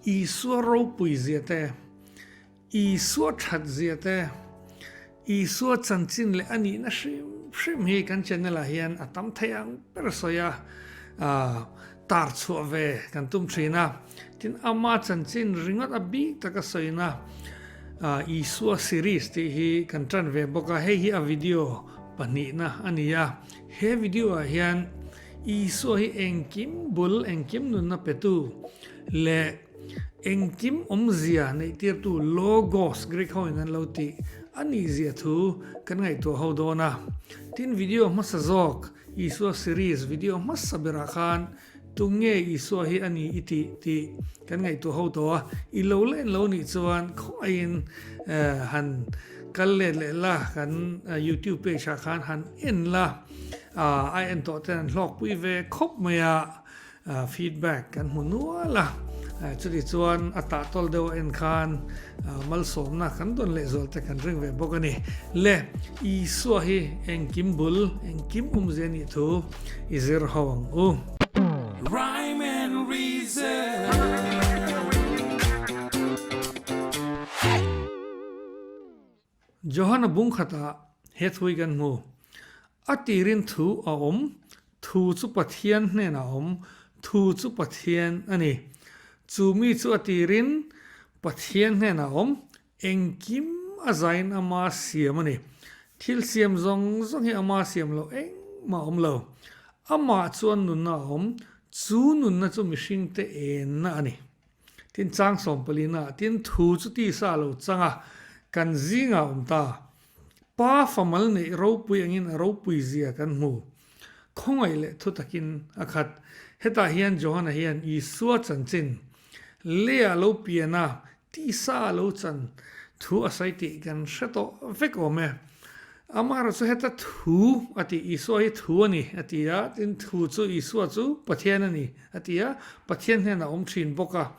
Isua ropui zia te, Isua that zia te, Isua chanchin leh a nihna hrim hrim hi kan channel ah hian a tam thei ang ber sawi a, tar chhuah ve kan tum thin a. Tin, ama chanchin ringawt a bik taka sawina Isua series tih hi kan tan ve bawk a, hei hi a video pahnihna a ni a. He video ah hian Isua hi engkim bul, engkim nunna petu leh engkim awmzia neihtirtu Logos, Greek hoin an lo tih, a nihzia thu kan ngaihtuah ho dawn a. Tin, video hmasa zawk Isua series video hmasa berah khan Tunge Isua hi a ni i tih tih kan ngaihtuah ho tawh a, i lo len lo nih chuan khawngaihin han kal let leh la, kan YouTube page ah khan han en la, a en tawh ten an hlawkpui ve khawp mai a, feedback kan hmu nual a, chuti chuan a tahtawl deuh a en khan Malsawmna kan dawn lehzual te kan ring ve bawk a ni. Le, Isua hi engkim bul, engkim awmzia nih thu i zir ho ang u. Rhyme and Reason. Johana bung khatah he thu hi kan hmu. A tirin thu a awm, thu chu Pathian hnenah a awm, thu chu Pathian a ni. Chu mi chu a tirin Pathian hnenah a awm, engkim a zain ama siam a ni. Thil siam zawng zawng hi ama siam loh engmah a awm lo. Amah chuan nunna a awm, chu nunna chu mihringte enna a ni. Tin chang sawmpalina, tin thu chu tisa a lo chang a, kan zingah a awm ta. Pa famal neih ropui angin a ropui zia kan hmu. Khawngaih leh thu takin a khat. Hetah hian Johana hian Isua chanchin, Lea lo pian a, tisa a lo chan thu a sawi tih kan hre tawh vek awm e. Amaherawhchu chu heta thu a tih, Isua hi thu a ni a ti a, tin thu chu Isua chu Pathian a ni a ti a, Pathian hnenah a awm thin bawk a.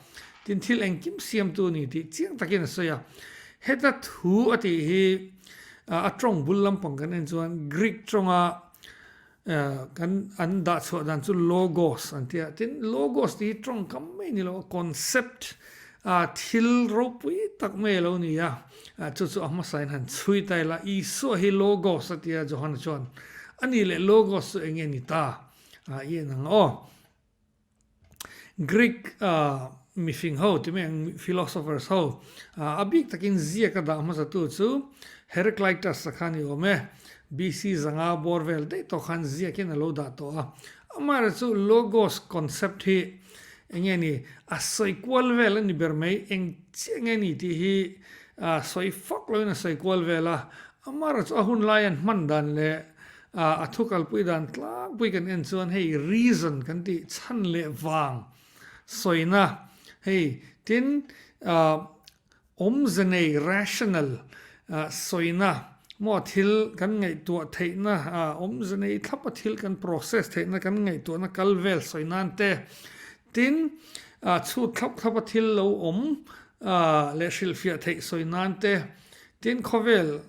Tin thil engkim siamtu a ni tih chiang takin a sawi a. Heta thu a tih hi a tawng bul lampang kan en chuan Greek tawnga kan an dah chhuah dan chu logos an ti a. Tin logos tih hi tawngkam mai ni lo a concept thil ropui tak mai a lo ni a. Chu chu a hmasain han chhui ta ila Isua hi logos a ti a Johana chuan. A nih leh logos chu eng nge ni ta? I en ang aw. Greek mifing ho ti mai ang philosophers ho a bik takin ziak a dah hmasa tu chu Heraclitus a kha ni awm e. BC 500 bawr vel daih tawh khan ziakin a lo dah tawh a. Amaherawhchu chu logos concept hi eng nge ni a sawi kual vel a ni ber mai eng chiah nge ni tih hi sawi fak loin a sawi kual vel a. Amaherawhchu chu a hun lai an hman dan leh A thu kalpui dan tlangpui kan en chuan hei reason kan tih chhan leh vang sawina hei tin awmze nei rational sawina maw thil kan ngaihtuah theihna awmze nei thlapa thil kan process theihna kan ngaihtuahna kal vel sawi nan te tin chhut thlap thlapa thil lo awm leh hrilhfiah theih sawi nan te tin khawvel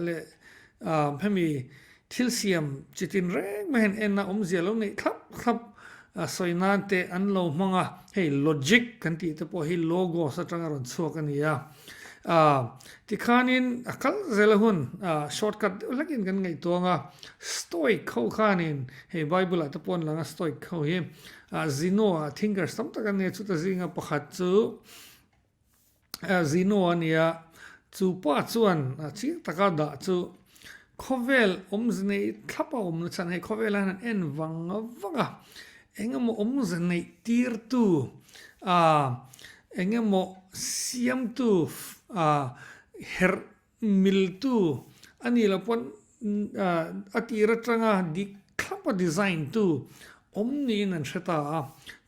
leh Hemi thil siam chi tin reng mai hian enna awmzia lo neih thlap thlap sawi nan te an lo hmang a, hei logic kan tih te pawh hi logos atanga rawn chhuak a ni a. Tikhanin a kal zel a hun shortcut deuh hlekin kan ngaihtuah ang a, Stoic ho khanin hei Bible ah te pawh an lang a Stoic ho hi Zeno ah thinkers tam tak an nei a, chuta zinga pakhat chu Zeno a nia, chu pa chuan chiang taka dah chu khawvel awmze nei thlap a awm na chhan hei khawvel hian an en vang vang a, eng emaw awmze neih tirtu ah eng emaw siamtu ah herh Miltu a nih loh pawn a tir atanga dik thlap a design tu awm niin an hre ta a.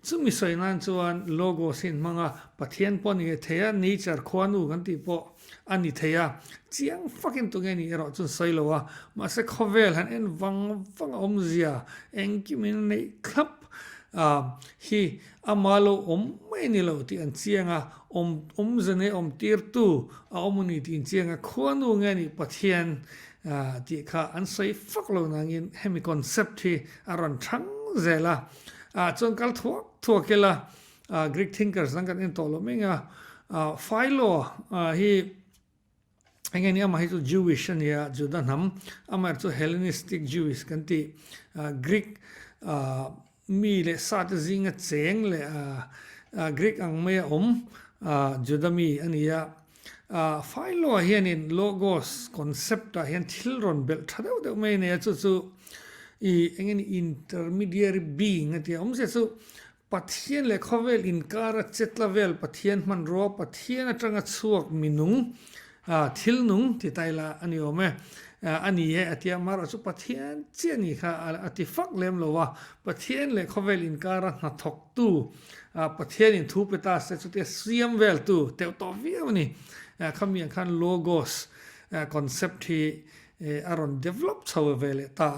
Chumi sawi nan chuan logo sin hmanga Pathian pawh a ni thei a, nature khuanu kan tih pawh a ni thei a. Chiang fakin tunge nih erawh chuan sawi lo a, mahse khawvel han en vang vang a awmzia engkimin a neih thlap hi Ama lo awm mai ni lo tih an chiang a, awm awmze nei awm tirtu a awm a ni tih an chiang a, khuanu nge nih Pathian tih kha an sawi fak lo nangin hemi concept hi a rawn thang zel a, ah chuan kal thuak thuak ila. Greek thinkers dang kan en tawh lo mai a. Philo hi eng nge ni amah hi chu Jewish a nia, Juda hnam, amaherawhchu chu Hellenistic Jewish kan tih Greek mi leh sa te zinga cheng leh Greek ang maia awm Juda mi a ni a. Philo ah hianin Logos concept ah hian thil rawn belh tha deuh deuh mai a nei a, chu chu ih eng nge ni intermediary being a ti a, awmzia chu Pathian leh khawvel inkara chetla vel Pathian hmanrua Pathian atanga chhuak minung thil nung ti ta ila a ni awm e. A ni e a tia amaherawh chu Pathian chiah ni kha a ti fak lem lo a, Pathian leh khawvel inkara hnathawktu Pathianin thu pe ta se chutia siam veltu teuh tawh viau a ni. Khami ang khan Logos concept hi a rawn develop chho ve leh ta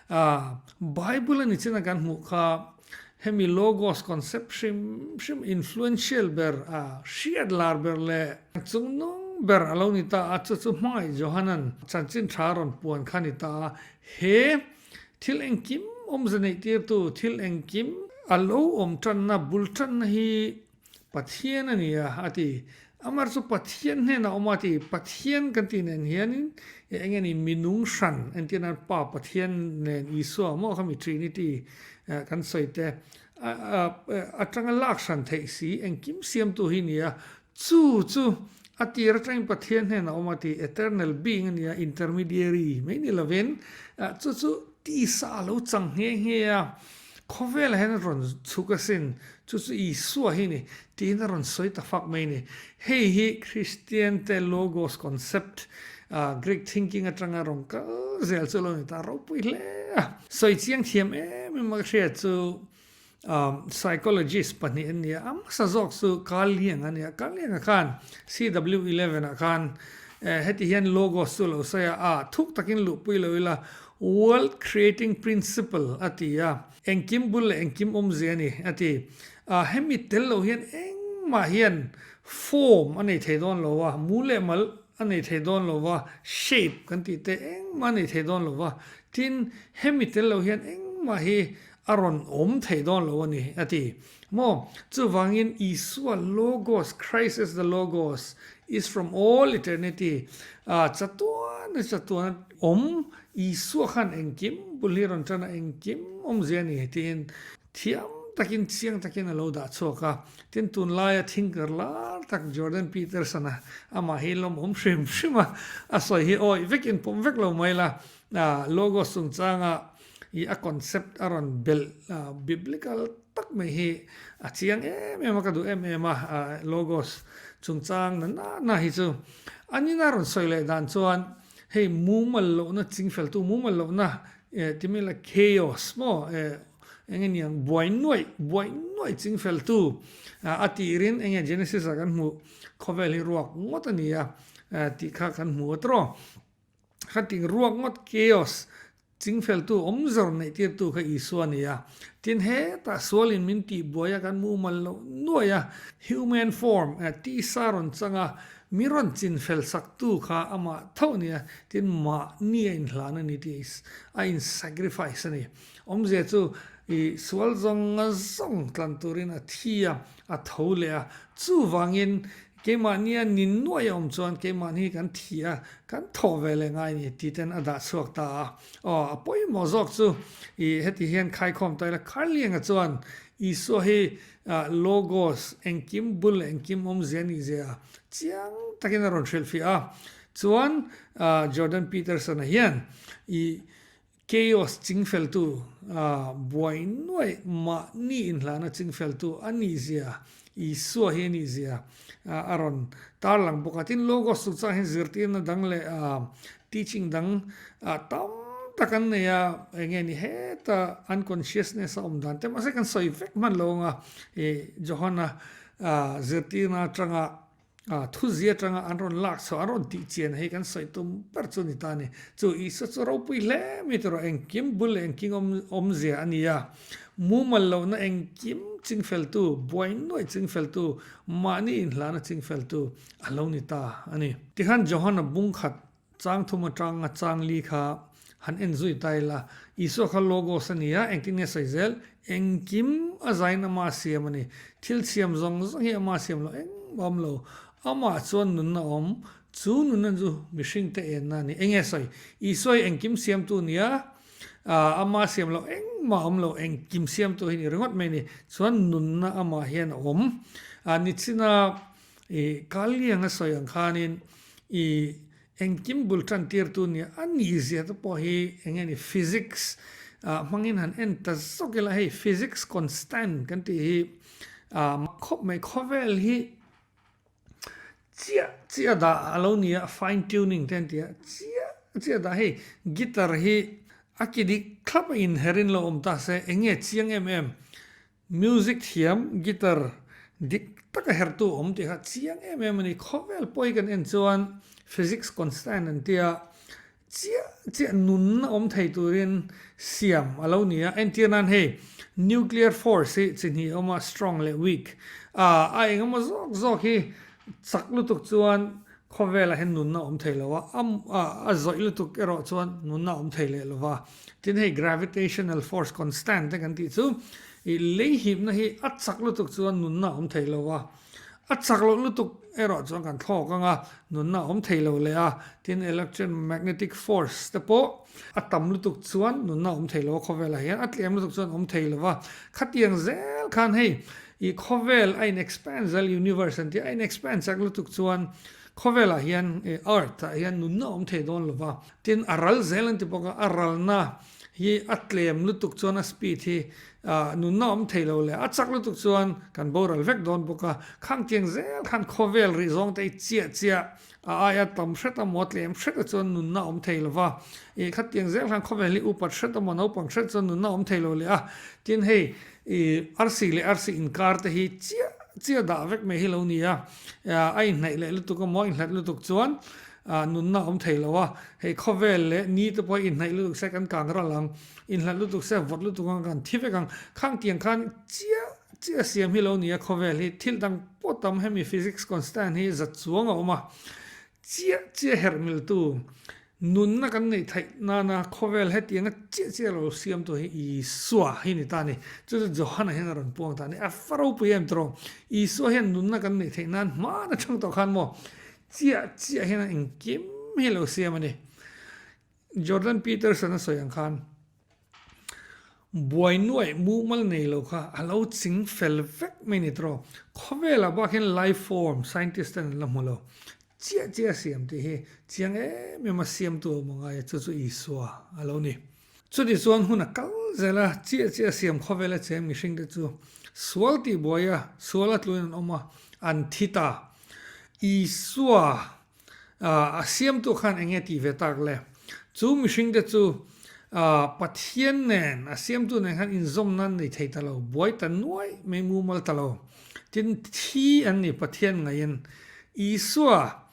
a. Bible a ni chin a kan hmuh kha hemi Logos concept hrim hrim influential ber a hriat lar ber leh chungnung ber a lo ni ta a, chu chu hmangaih Johanan chanchin tha rawn puan kha ni ta a. He thil engkim awmze neih tirtu thil engkim a lo awm tanna bul tanna hi Pathian a ni a, a ti. Amar chu Pathian hnenah awm a, a ti. Pathian kan tih nen hianin eng nge ni minung hran entir nan Pa Pathian nen Isua maw kha mi Trinity kan sawi te atanga lak hran theih si engkim siamtu hi ni a. Chu chu a tir atangin Pathian hnenah awm a, ti. Eternal being a ni a, intermediary mai ni lovin chu chu tisa a lo chang nghe nghe a. Khawvelah hian a rawn chhuk asin, chu chu Isua hi ni, tiin a rawn sawi ta fak mai ni. Hei hi Kristiante logos concept, Greek thinking atanga rawn kal zel chu lo ni ta ropui hle a. Sawi chiang thiam em em a ka hriat chu psychologist pahnih an ni a, a hmasa zawk chu Carl Jung a ni a. Carl Jung-a khan CW 11 ah khan heti hian logos chu a lo sawi a, a thuk takin luhpui lo ila, World Creating Principle a ti a, engkim bul leh engkim awmzia a ni a ti. Hemi tel lo hian engmah hian form a nei thei dawn lo a, mu leh mal a nei thei dawn lo va, shape kan tih te engmah a nei thei dawn lo va, tin hemi tel lo hian engmah hi a rawn awm thei dawn lo a ni a ti. Maw? Chuvangin Isua Logos, Christ as the Logos, is from all eternity, chatuan a chatuan awm Isua khan engkim bul hi rawn tan a, engkim awmzia a ni tiin thiam takin chiang takin a lo dah chhuak a. Tin, tunlaia thinker lar tak Jordan Peterson-a amah hi lawmawm hrim hrim a, a sawi hi awih vekin pawm vek lo mai la, Logos chungchanga I a concept a rawn belh biblical tak mai hi a chiang em em a, ka duh em em a, logos chungchang na na na hi chu. An ina rawn sawi leh dan chuan hei mumal lohna chingfeltu mumal lohna ti mai la chaos maw eng nge niang buai nuaih buai nuaih chingfeltu a tirin eng nge Genesis ah kan hmuh khawvel hi ruak ngawt a ni a tih kha kan hmu a tawh. Khating ruak ngawt chaos chingfeltu awmzawr neihtirtu kha Isua a ni a. Tin, hetah sualin min tihbuai a, kan mumal loh nuaih a, human form, tisa rawn chang a, mi rawn chinfel saktu kha amah tho a ni a, tin mahni a inhlan a ni tih a in-sacrifice a ni. Awmzia chu i sual zawng zawng tlan turin a thi a, a tho leh a, chuvangin Keimahnia ni nuaih a awm chuan keimahni kan thi a, kan thawh ve leh ngai ni tih ten a dah chhuak ta a. Aw, a pawimawh zawk chu i heti hian khaikhawm ta ila Kharlianga chuan Isua hi Logos, engkim bul leh engkim awmzia nih zia chiang takin a rawn hrilhfiah a. Chuan Jordan Peterson-a hian i Chaos chingfeltu, buai nuaih mahni inhlahna chingfeltu a nihzia, Isua hi a nihzia a rawn tarlang bawk a. Tin, Logos chungchang hian zirtirna dang leh teaching dang tam tak an nei a, eng nge ni heta unconsciousness a awm dan te mahse kan sawi vek hman lo ang a, Johana zirtirna atanga Thuzia atanga an rawn lak chhuah, an rawn tih chian hei kan sawi tum ber chu ni ta a ni. Chu Isua chu ropui hle mai tawh rawh, engkim bul leh engkim awmzia a ni a. Mumal lohna engkim chingfeltu, buai nuaih chingfeltu, mahni inhlana chingfeltu a lo ni ta a ni. Tikhan Johana bung khat Chang thum atanga chang li kha han en zui ta ila, Isua kha Logos a ni a, engtin nge sawi zel? Engkim a zain ama siam a ni. Thil siam zawng zawng hi ama siam loh engmah awm lo. Amah chuan nunna awm, chu nunna chu mihringte enna a ni. Enge sawi? Isua hi engkim siamtu nia, ama siam loh engmah awm lo, engkim siamtu hi ni ringawt mai a ni. Chuan nunna amah hian a awm. Nichina i Kalianga sawi ang khanin i Engkim bul tan tirtu nia a nih zia te pawh hi eng nge ni physics ah hmangin han en ta zawk ila hei physics constant kan tih hi ah mak khawp mai khawvel hi chiah chiah dah a lo ni a fine tuning te an ti a chiah chiah dah hei guitar hi a ki dik thlap a inher in lo awm ta se eng nge chiang em em Music thiam, guitar dik taka hertu awm tih kha chiang em em a ni. Khawvel pawh hi kan en chuan physics constant an tia chiah chiah nunna awm thei turin siam a lo ni a. Entir nan hei nuclear force hi chi hnih a awm a, strong leh weak. A engemaw zawk zawk hi chak lutuk chuan Khawvelah hian nunna awm thei lo a, a zawih lutuk erawh chuan nunna awm thei leh lo va. Tin hei gravitational force constant te kan tih chu ih lei hipna hi a chak lutuk chuan nunna awm thei lo a, a chak loh lutuk erawh chuan kan thlawk ang a, nunna awm thei lo leh a. Tin electromagnetic force te pawh a tam lutuk chuan nunna awm thei lo a khawvelah hian a tlem lutuk chuan awm thei lo va. Khatiang zel khan hei I khawvel a in expand zel universe an tih a in expand chak lutuk chuan khawvelah hian earth ah hian nunna awm thei dawn lova tin a ral zel an ti bawk a a ralna hi a tlem lutuk chuan a speed hi nunna awm thei lo leh a chak lutuk chuan kan boral vek dawn bawk a khang tiang zel khan khawvel rih zawng te hi chiah chiah a aia tam hret a maw tlem hret a chuan nunna awm thei lova i khatiang zel khan khawvel hi upat hret a maw naupang hret chuan nunna awm thei lo leh a tin hei i arsi leh arsi inkar te hi chiah chiah dah vek mai hi lo ni a a inhnaih leh lutuk a maw a inhlat lutuk chuan nunna awm thei lo a hei khawvel leh ni te pawh inhnaih lutuk se kan kang ral ang inhlat lutuk se vawt lutuk ang kan thi vek ang khang tiang khan chiah Chiah siam hi lo ni a khawvel hi thil dang pawh tam hemi physics constant hi za chuang a awm a, chiah chiah herh miltu nunna kan neih theih nana khawvel hetianga chiah chiah lo siamtu hi Isua hi ni ta a ni. Chu chu Johana hian a rawn puang ta a ni. A fa ropui em tawrh. Isua hian nunna kan neih theih nan hman atang tawh khan maw chiah chiah hian a engkim hi lo siam a ni. Jordan Peterson a sawi ang khan buai nuaih mumal nei lo kha a lo ching fel vek mai ni tawh. Khawvelah bak hian life form scientist ten an la hmu lo. Chiah chiah a siam tih hi chiang em em a siamtu a awm a ngai a, chu chu Isua a lo ni. Chuti chuan hun a kal zel a, chiah chiah a siam khawvela cheng mihring te chu sual tih buai a, sual a tluin an awm a, an thi ta. Isua A siamtu khan eng nge tih ve tak le? Chu mihring te chu Pathian nen, a siamtu nen khan inzawmna an nei thei ta lo, buai ta nuai mai mumal ta lo. Tin, thi an ni Pathian ngaiin. Isua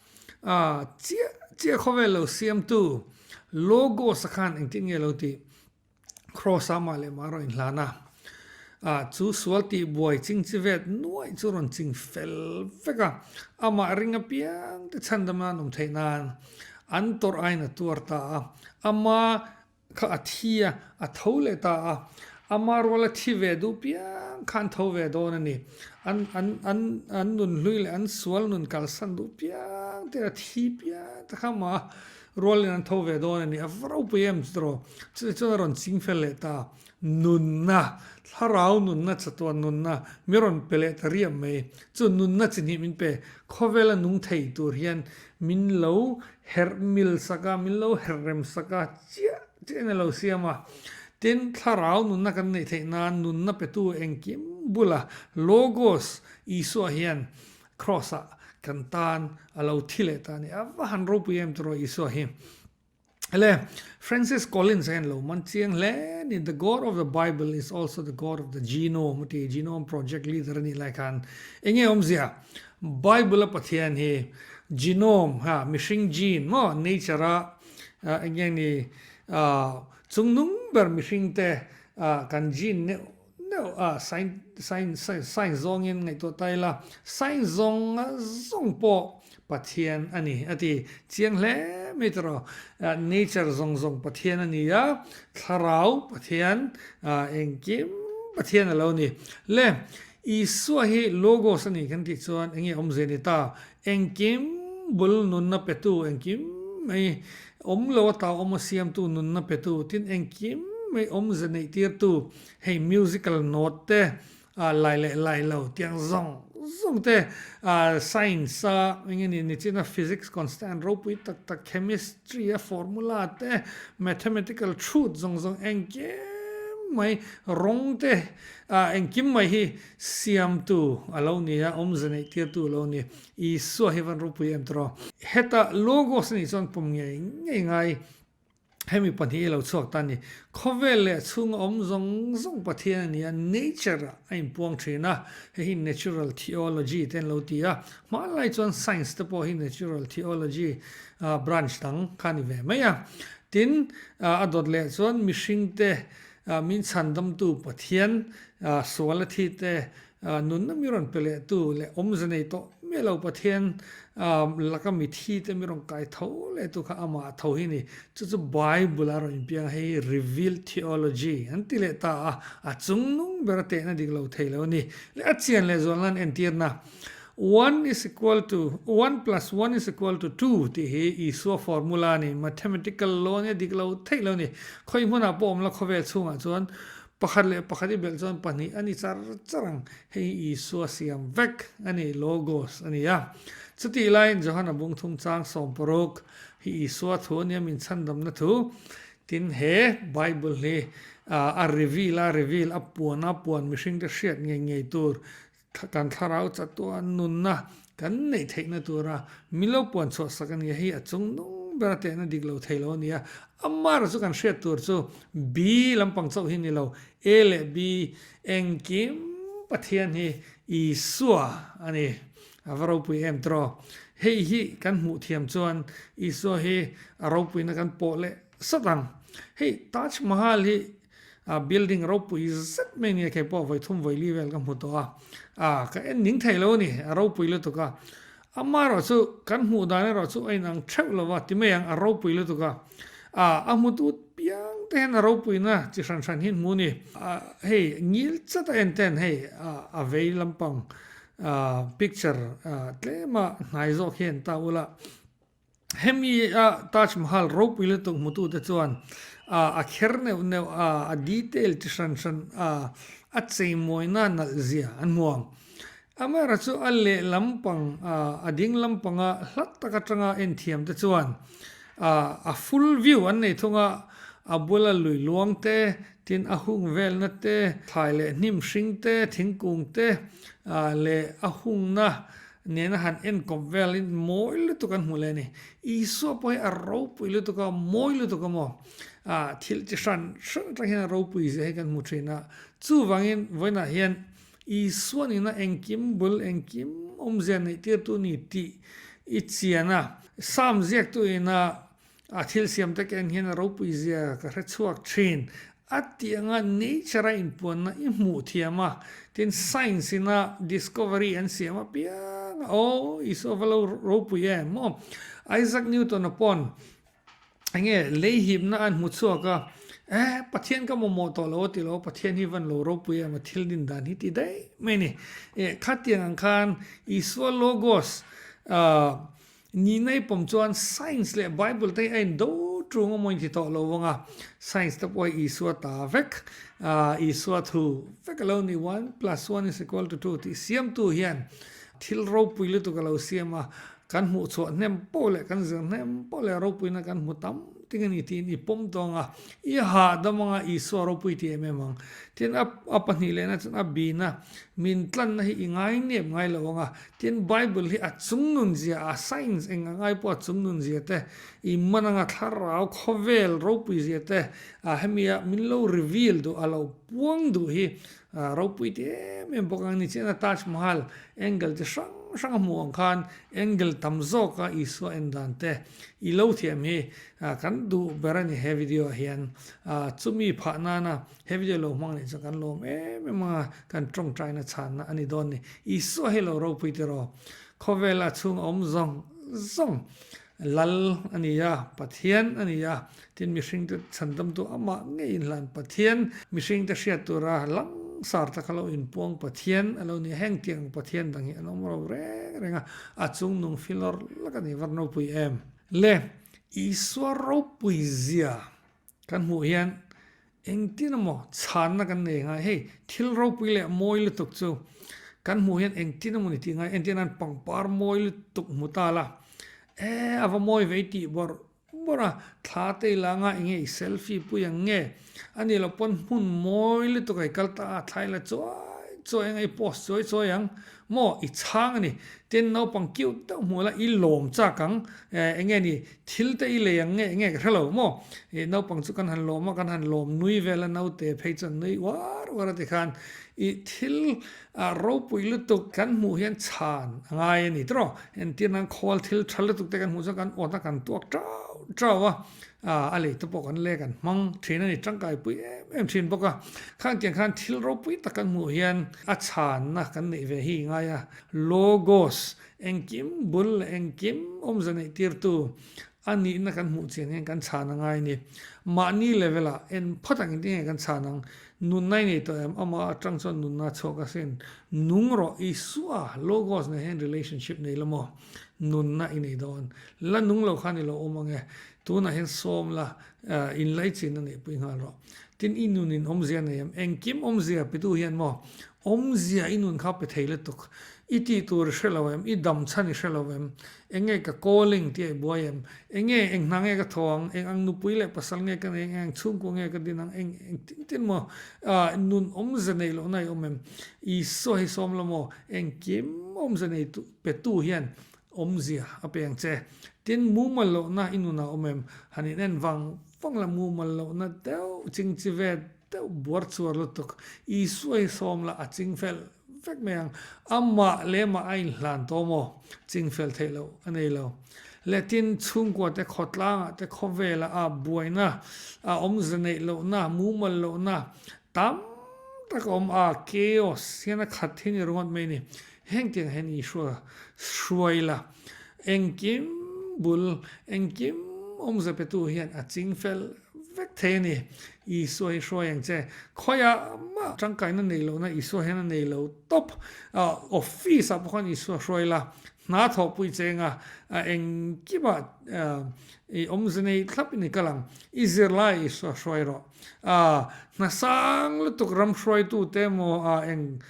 chiah chiah khawvel lo siamtu Logos-a khan engtin nge lo tih? Kraws a mah leh mah rawn inhlan a, ah chu sual tih buai ching chi vet nuaih chu rawn ching fel vek a, amah ring apiang te chhandam nan awm theih nan an tawrh aiin a tuar ta a, ama kha a thi a, a tho leh ta a, ama ruala thi ve duh piang kha an tho ve dawn a ni, an an an an nun hlui leh an sual nun kalsan duh piang te a thi piang te kha amah Rualin an tho ve dawn a ni. A va ropui em chu tawh. Chutah chuan a rawn ching fel leh ta. Nunna, thlarau nunna, chatuan nunna mi rawn pe leh ta riam mai. Chu nunna chi hnih min pe. Khawvela nung thei tur hian min lo herh mil sak a, min lo herh rem sak a, chiah chiahin a lo siam a. Tin, thlarau nunna kan neih theih nan nunna petu engkim bula Logos, Isua hian Kraws-ah kan tan a lo thi leh ta a ni. A va han ropui em tawh Isua hi. Ele, Francis Collins hian lo man chiang hle a ni. The God of the Bible is also the God of the Genome a ti. Genome Project leader a nih lai khan eng nge awmzia? Bible-a Pathian hi genome, ha, mihring gene maw, nature-a eng nge ni, chungnung ber mihringte kan gene neuh Neuh a, science zawngin ngaihtuah ta ila, science zawng zawng pawh Pathian a ni a ti chiang hle mai tawh rawh. Nature zawng zawng Pathian a ni a, thlarau Pathian engkim Pathian a lo ni. Le, Isua hi Logos a ni kan tih chuan eng nge awmzia ni ta? Engkim bul nunna petu, engkim mai awm lo ata awm a siamtu nunna petu, tin engkim mai awmze neih tirtu, hei musical note te, lai leh lai lo tiang zawng zawng te, science a eng nge ni nichina physics constant ropui tak tak, chemistry a formula te, mathematical truth zawng zawng engkim mai rawng te engkim mai hi siamtu a lo ni a, awmze neih tirtu a lo ni. Isua hi van ropui em tawh. Heta Logos a nih chuan pawm ngei ngei ngai hemi pahnih hi lo chhuak ta a ni. Khawvel leh chhunga awm zawng zawng Pathian a ni a, nature ah a inpuang thin a, hei hi natural theology te an lo ti a, hmanlai chuan science te pawh hi natural theology branch dang kha a ni ve mai a. Tin, a dawt leh chuan mihring te min chhandamtu Pathian sual a thi te Nunna mi rawn pe lehtu leh awmze nei tawh miah lo Pathian laka mithi te mi rawn kai tho lehtu kha amah tho hi ni. Chu chu Bible a rawn inpiang a, hei hi Revealed Theology an ti leh ta a, a chungnung ber a tehna dik lo thei lo a ni. Leh a chian leh zual nan entirna, One is equal to, one plus one is equal to two tih hi Isua formula a ni, mathematical law nia dik lo theih lo a ni. Khawi hmunah pawh awm la khawvel chhungah chuan Pakhat leh pakhat i belh chuan pahnih a ni char char ang, hei hi Isua siam vek a ni, Logos a ni a. Chutih laiin Johana bung thum chang 60 hi Isua thu a nia min chhandamna thu, tin he Bible hi a reveal a reveal, a puan a puan mihringte hriat ngei ngei tur Kan thlarau chatuan nunna kan neih theihna tura min lo puan chhuah sak a ni a, hei a chung nung ber a tehna dik lo thei lo a ni a. Amar chu kan hriat tur chu B lampang chauh hi ni lo, A leh B engkim Pathian hi Isua a ni. A va ropui em tiraw? Hei hi kan hmuh thiam chuan Isua hi a ropuina kan pawh leh sat ang. Hei Taj Mahal hi A building ropui zet mai nia kei pawh vawi thum vawi li vel ka hmu tawh a, a ka en ning thei lo a ni, a ropui lutuk a. Amaherawh chu kan hmuh dan erawh chu a inang theuh lo va ti mai ang, a ropui lutuk a. A a hmutu piang te hian a ropuina chi hran hran hi an hmu a ni. A hei ngil chat a en ten hei a a vei lampang a picture a tlema hnai zawk hi an ta ula. Hemi a Taj Mahal ropui lutuk hmutute chuan a kher neuh neuh a, a detail chi hran hran a, a cheimawi-na nalh zia an hmu ang. Amaherawhchu chu a lehlam pang, a ding lampanga hlat tak atanga en thiam te chuan a full view an nei thung a, a bula lui luang te, tin a hung velna te, thlai leh hnim hring te, thingkung te leh a hungna Nena han enkawp velin mawi lutuk an hmu leh a ni. Isua pawh hi a ropui lutuk a, mawi lutuk a maw? Ah, thil chi hran hran atang hian a ropui zia hi kan hmu thin a. Chuvangin vawiinah hian Isua nihna engkim bul, engkim awmzia neihtirtu ni tih i chian a. Psalm ziaktu ina A thil siam te ka en hian a ropui zia ka hre chhuak thin. A tih anga nature a inpuanna i hmuh thiam a, tin science ina discovery an siam apiang a, aw Isua va lo ropui em maw? Isaac Newton a pawn enge lei hipna an hmu chhuak a, eh Pathian ka mamawh tawh lo a ti lo, Pathian hi van lo ropui em a thil din dan hi ti daih mai a ni. Eh khatiang ang khan Isua logos ah Ni nei pawm chuan science leh Bible te hi a indo ṭung a maw inti tawh lo vang a, science te pawh hi Isua ta vek, Isua thu vek a lo ni, one plus one is equal to two tih siamtu hian thil ropui lutuk a lo siam a, kan hmuh chhuah hnem poh leh kan zir hnem poh leh ropuina kan hmu tam ting a ni tiin i pawm tawng a, i hahdam anga Isua ropui ti em em ang. Tin a pahnih lehna chuan a bina min tlanna hi i ngai nep ngai lo ang a, Tin, Bible hi a chungnun zia, a science eng a ngai pawh a chungnun zia te, i man anga thlarau khawvel ropui zia te, a hemi a min lo reveal duh, a lo puang duh hi ropui ti em em bawk ang ni. Chian a Taj Mahal angle chi hrang hrang a hmuh ang khan angle tam zawk a Isua en dan te i lo thiam hi kan duh ber a ni he video ah hian. Chumi phah nana He video lo hmang nih chuan kan lawm em em ang a, kan tawngtaina chhanna a ni dawn ni. Isua hi lo ropui tiraw? Khawvela chhung a awm zawng zawng Lal a ni a, Pathian a ni a, tin mihringte chhandamtu amah ngeiin hlan Pathian mihringte hriat tura lang sar tak a lo inpuang Pathian a lo ni a, heng tiang Pathian dang hi an awm ro reng reng a, a chung nung filawr lak a ni var ropui em. Le Isua ropui zia kan hmuh hian engtin emaw chhanna kan nei ngai, hei thil ropui leh mawi lutuk chu kan hmuh hian engtin emaw ni tih ngai, entir nan pangpar mawi lutuk hmu ta la, e a va mawi vei tih bawrh bawrh a, thla te i la nga enge i selfie pui ang nge, a nih loh pawn hmun mawi lutuk a i kal ta a, thla i la chuai chuai ang a, i post chuai chuai ang maw, i chhang a ni, tin naupang cute deuh hmuh la i lawm chak ang, enge ni thil te i lei ang nge enge ka hre lo maw, i naupang chu kan han lawm a, kan han lawm nui vel a, naute phei chuan nui uar uar a tikhan i thil A ropui lutuk kan hmuh hian chhan a ngai a ni tawh. Entir nan khawl thil tha lutuk te kan hmuh chuan kan awt a kan tuak tau tau a, a lei te pawh kan lek an hmang thin a ni, tangkai pui em em thin bawk a. Khang tiang khan thil ropui tak kan hmuh hian a chhanna kan neih ve hi ngai a. Logos, engkim bul leh engkim awmze neih tirtu A nihna kan hmuh chian hian kan chhan a ngai a ni. Mahni level ah en phawt ang engtin nge kan chhan ang? Nunna i nei tawh em? Amah atang chuan nunna a chhuak asin. Nung rawh, Isua, Logos nen hian relationship nei la maw? Nunna i nei dawn. La nung lo khan i lo awm ang e. Tunah hian sawm la, inlaichin a neihpui nghal rawh. Tin, i nun in awmzia nei em? Engkim awmzia petu hian maw? Awmzia i nun kha pe thei lutuk. I tih tur i hre lo em? I dam chhan i hre lo em? Enge ka calling tih a i buai em? Enge eng hna nge ka thaw ang? Eng ang nupui leh pasal nge ka nei ang? Eng ang chhungkua nge ka din ang? Eng eng tin tin maw? Ah nun awmze nei lohna i awm em? Isua hi sawm lo maw? Engkim awmze nei tu pe tu hian awmzia a pe ang che. Tin, mumal lohna i nunah awm em? Han in en vang vang la mumal lohna deuh chingchi ve deuh buar chuar lutuk. Isua hi sawm la a ching fel vek mai ang. Amah leh amah a inhlan tawh maw? Chingfel theih loh a nei lo. Letin chhungkua te khawtlangah te khawvelah a buaina, a awmze neih lohna, mumal lohna tam tak a awm a, chaos hian a khat hi ni ringawt mai ni. Hengtiang hian Isua hruai la, engkim bul, engkim awmze petu hian a chingfel vek thei a ni. Isua hi hruai ang che. Khawiah mah tangkaina nei lohna Isua hian a nei lo tawp. Office ah pawh khan Isua hruai la, hna thawhpui chenga engkimah i awmze nei thlap in i kal ang. I zirlai Isua hruai rawh. Hna sang lutuk ram hruaitute emaw eng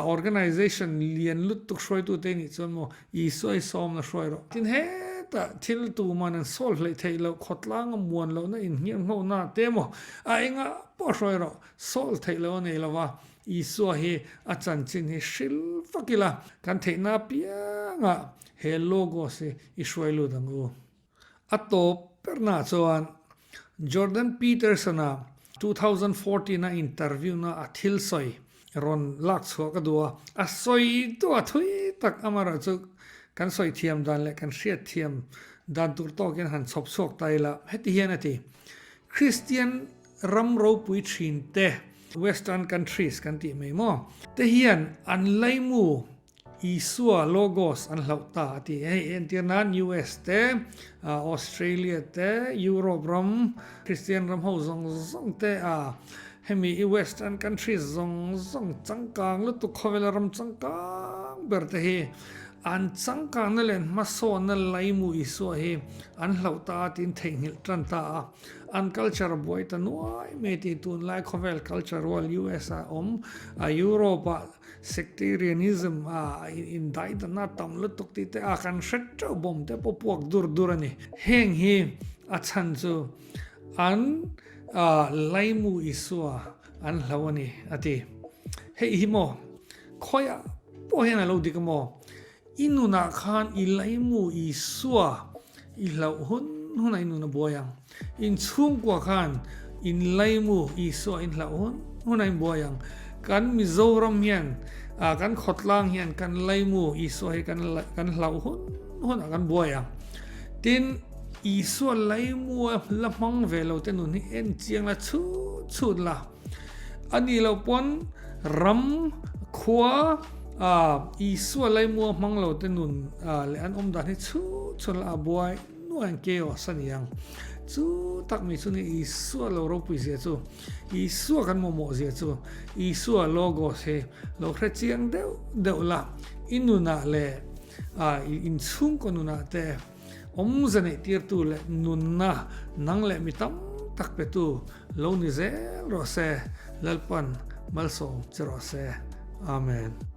Organization lian lutuk hruaitute nih chuan maw Isua i sawmna hruai rawh. Tin hetah thil tuman an solve hleih theih loh, khawtlanga muan lohna inhnianghlohna te maw a engah pawh hruai rawh, solve theih loh a nei lo va, Isua hi a chanchin hi hril vak ila kan theihna apiangah he Logos hi i hruai lut ang u. A tawp bernaah chuan Jordan Peterson-a 2014 a interview-na a thil sawi rawn lak chhuah ka duh a, a sawi duh a thui tak amaherawh chu kan sawi thiam dan leh kan hriat thiam dan tur tawkin han chhawp chhuak ta ila heti hian a ti, Kristian ram ropui thin te, Western countries kan tih mai maw, te hian an laimu Isua Logos an hlauh ta a ti. Hei entir nan US te, Australia te, Europe ram, Christian ram ho zawng zawng te a hemi i Western countries zawng zawng changkang lutuk khawvela ram changkang ber te hi an changkangna leh an hmasawnna laimu Isua hi an hlauh ta a tiin theihnghilh tan ta a. An culture a buai ta nuai mai ti tunlai khawvel culture rual US ah awm a Europe ah Sectarianism a indaidanna tam lutuk tih te a kan hre teuh bawm te pawh puak dur dur a ni. Heng hi a chhan chu an laimu Isua an hlo a ni a ti. Hei hi maw khawiah pawh hian a lo dik a maw? I nunah khan i laimu Isua i hlauh hun hunah i nun a buai ang. In chhungkua khan in laimu Isua in hlauh hun hunah in buai ang. Kan Mizoram hian kan khawtlang hian kan laimu Isua hi kan kan hlauh hun hunah kan buai ang. Tin, Isua laimu a la hmang ve lo te nun hi en chiang la chhut chhut la. A nih loh pawn ram, khua, Isua laimua hmang lo te nun leh an awm dan hi chhut chhut la a buai nuai ang chaos a ni ang. Chu tak mai chu ni Isua lo ropui zia chu, Isua kan mamawh zia chu, Isua Logos hi lo hre chiang deuh deuh la, i nunah leh i inchhungkaw nunah te awmze neih tirtu leh nunna nang leh mi tam tak petu lo ni zel rawh se, Lalpan malsawm che rawh se. Amen.